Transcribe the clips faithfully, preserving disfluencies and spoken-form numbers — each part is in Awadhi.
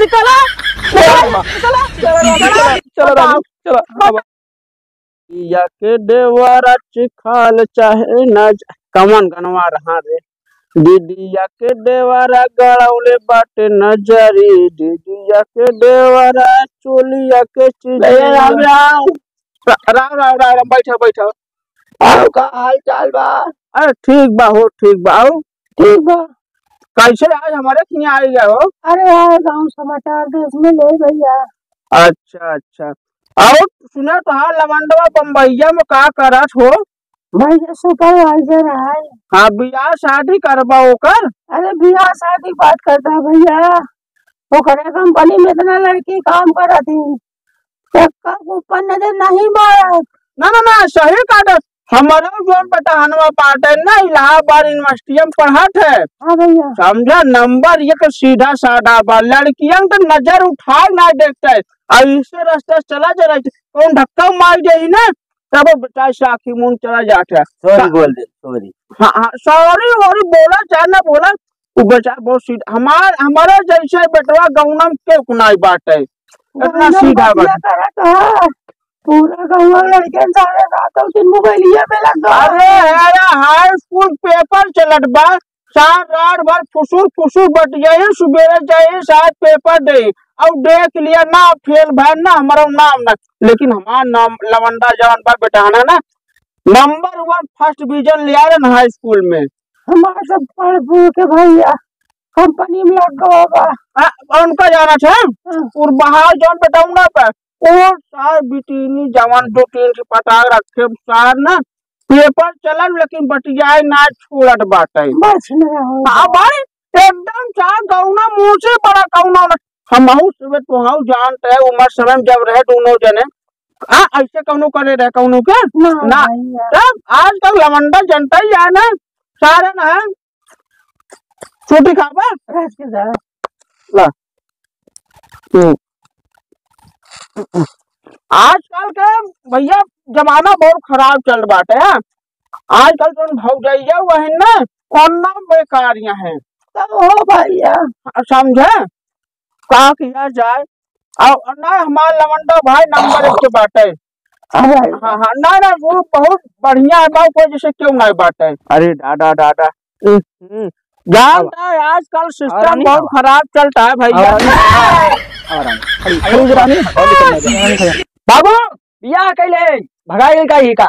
चला, चला, चला, चला, चला, चला, चला, चला, चला। या के देवरा चिखाल चाहे ना ज-, कवन गनवा रहा रे? दीदिया के देवरा गड़ौले बाटे नजरी, दीदिया के देवरा चोलिया के चीज। भैया राम राम। रा-, राम, राम, राम, राम, बैठा, बैठा। और का हाल चाल बा? अरे ठीक बा हो, ठीक बा। और ठीक बा। कैसे आज हमारे हियाँ आई गए हो? अरे यार, गाँव समाचार देश में ले भैया। अच्छा, अच्छा। और सुना तो हाँ, लवंडवा बम्बैया में का करत हो? भैया supervisor है। हाँ, बियाह शादी करबा ओकर? अरे बियाह शादी बात करता है भैया, ओकरे कंपनी में इतना लड़की काम करत ही, एक्का ऊपर नजर नहीं मारत। ना, ना, ना, सही कहत है। हमारा जौन बेटहनवा बाटे ना, इलाहाबाद यूनिवर्सिटी में पढ़त है। हाँ भैया। समझा, नंबर एक सीधा साधा बा। लड़कियन तो नजर उठाए ना देखता है। और इससे रास्ता से चला जा रहा है। कौन धक्का मार जाई ना, तब बेटा से आँखी मूंद चला जाता है। Sorry बोल दे, sorry। हाँ, हाँ, sorry वोरी बोला चाहे ना बोला, वो बेचारा बहुत सीधा। हमार, हमारा जैसे बेटवा गौना में केहू नाई बाटे, इतना गौना में सीधा बतिया बाटे। करत है। पूरा गौवा लड़के सारे रातों दिन मोबाइलिया में लग गए। अरे, अरे, high school paper चलत बा, सार रात भर फुसुर फुसुर बतियाई, सुबेरे जाई, सार paper दे, और देख लिया ना, fail भर ना, हमारा नाम ना, लेकिन हमार नाम लवंडा जवान बा बेटहना ना, number one first division ले आ रहे ना high school में। हमार सब पढ़ पढ़ के भैया कंपनी में लग गवा बा। आ, उनका जाना था? हाँ। और बाहर जौन बेटौना पे, वो सार बिटिनी जवान दो तीन ठे पटाक रखे, सार ना paper चलन लेकिन बतियाए ना छोड़त बाटे। बस ना हो। हाँ भाई, एकदम सार गौना मुँह से बड़ा कौनो ना। हमहू सुबह तुहऊ जानते हैं, उमर समय में जब रहे दोनों जने, आ, ऐसे कौनो करे रहे कौनो के? ना, ना। भैया। तब आजकल लवंडा जनता ही है ना, सारे ना है। छुट्टी खाबा? रह के जा। ला। हम्म। आजकल के भैया जमाना बहुत खराब चल बाटे, हैं? आजकल जौन भौजैया हुआ है ना, कौन ना बेकारियां हैं। तब हो भैया। समझे? का किया जाए? और ना, हमार लवंडा भाई number एक के बाटे। अरे। हाँ, हाँ, ना, ना, वो बहुत बढ़िया है, बा, कोई जैसे क्यों ना बाटे। अरे दादा, दादा। हम्म, हम्म। जान अब रहा है, आजकल और system नहीं बहुत आवा। खराब चलता है भैया। और नहीं आवा। और नहीं। खड़ी, खड़ी रानी, और निकल जा, रानी खड़ी। बाबू, बियाह कैले, भगाई गई का ही का?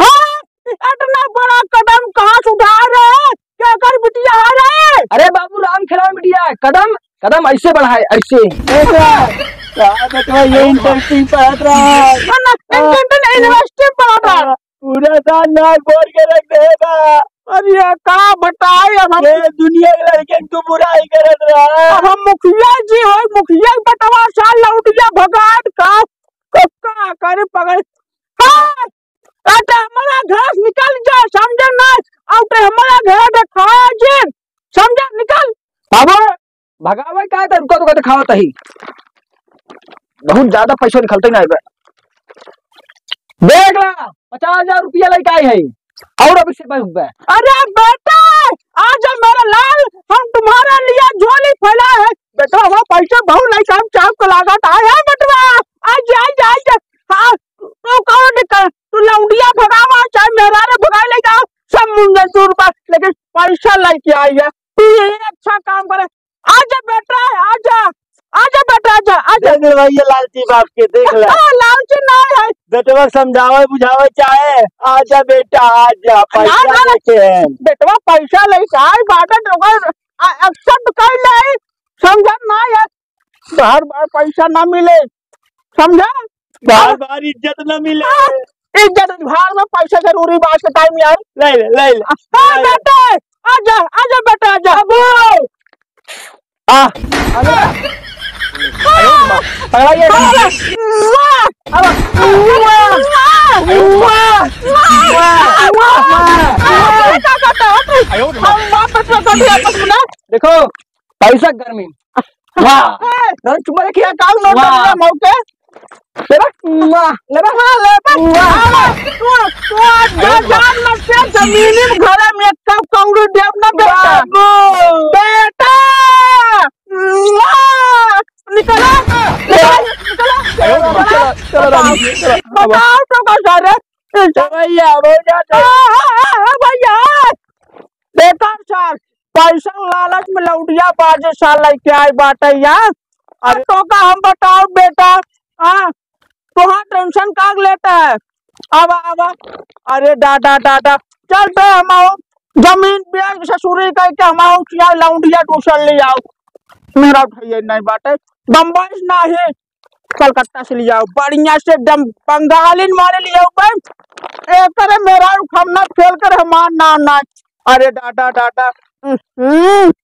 हाँ, इतना बड़ा कदम कहाँ से उठा रहे? केकर बिटिया है रे? अरे बाबू, राम खेलावन बिटिया है। कदम, कदम ऐसे बढ़ाए, ऐसे। ए बा, का बेटवा ये interesting पढ़त रहा है। ना, ना, हाँ। Interesting university में पढ़त रहा है। हाँ, पूरा साल नाक बोर के रख दे बा। अरे का बताई अब हम। ये दुनिया के लड़के तू बुराई करत रहा। अब हम मुखिया जी हो, मुखिया के बेटवा सार लौंडिया भगात का, का, का करे पगल। हाँ, अरे हमारा घर से निकल जा, समझे ना? और ते हमारा घर देखा जे, समझे, निकल। बाबू, भगावे का है तो रुको, रुको, दिखावत ही। बहुत ज्यादा पैसा निकलते ना है बे। देख ला, पचास हजार रुपया लेके आई है। और अभी से बे। अरे बेटा, आजा मेरा लाल, हम तुम्हारे लिए झोली फैलाए हैं। बेटा, वो पैसे बहुत लेके हम चाप को लागत आए हैं बेटवा। आजा, आजा, आजा। हाँ, तू कौन दिक्कत? तू लौंडिया भगावा, चाहे मेहरारू भगाए ले जाओ, सब मुंडन दूर बा, लेकिन पैसा लेके आई है। तू ये अच्छा काम करे। आजा बेटा, आजा, आजा बेटा, आजा, आजा। देख ले भैया लालची बाप के, देख ले। हाँ, लालची ना है। बेटवा के समझावे, बुझावे चाहे। आजा बेटा, आजा, ना, पैसा ना, ना। लेके है। बेटवा पैसा लेके आए, बाटा तो ओकर, आ, accept कर ले, समझा ना है। बार बार पैसा ना मिले, समझा? बार बार इज्जत ना मिले। हाँ, इज्जत भाड़ में, पैसा जरूरी बा आज के time में यार। ले ले, ले ले। हाँ, ले ले। बेटे, आजा, आजा बेटा, आजा। बाबू। आ, अरे। अरे, पकड़ा ये। वाह। वाह। वाह। वाह। वाह। वाह। हम बाप बेटा का भी आपस में ना। देखो, पैसा गर्मी। वाह। ए, धन चुम्मा देखिए, काल नोट वाह। डाल रहा मौके। ले बा, वाह, ले बा। हाँ, ले बा। वाह। हाँ, तू, तू आज जा, अरे जान मत से जमीनी में घरे में एक कौ-, कौड़ी देव ना बेटा। बाबू। बेटा। वाह। चला रानी, चला। बताओ तो का सारे। ए भैया, भैया, हाँ, हाँ, हाँ, भैया। देखा सार, पैसा लालच में लौंडिया बाजे सार लइके आइ बाटे यार। अरे तो का हम बताओ बेटा, हाँ, तोहार tension काग लेता है? आवा, आवा। अरे दादा, दादा, चलते हम आओ, जमीन बेच के ससुरी कइके हम आओ, क्या लौंडिया दूसर ले आओ। मेरा उठाइए नहीं बाटे, बम्बई से नहीं, कलकत्ता से ले आओ, बढ़िया से एकदम बंगालिन मारे ले आओ बे। एकरे मेरा उखमना फेल कर हमार नाम ना। अरे दादा, दादा, हम्म,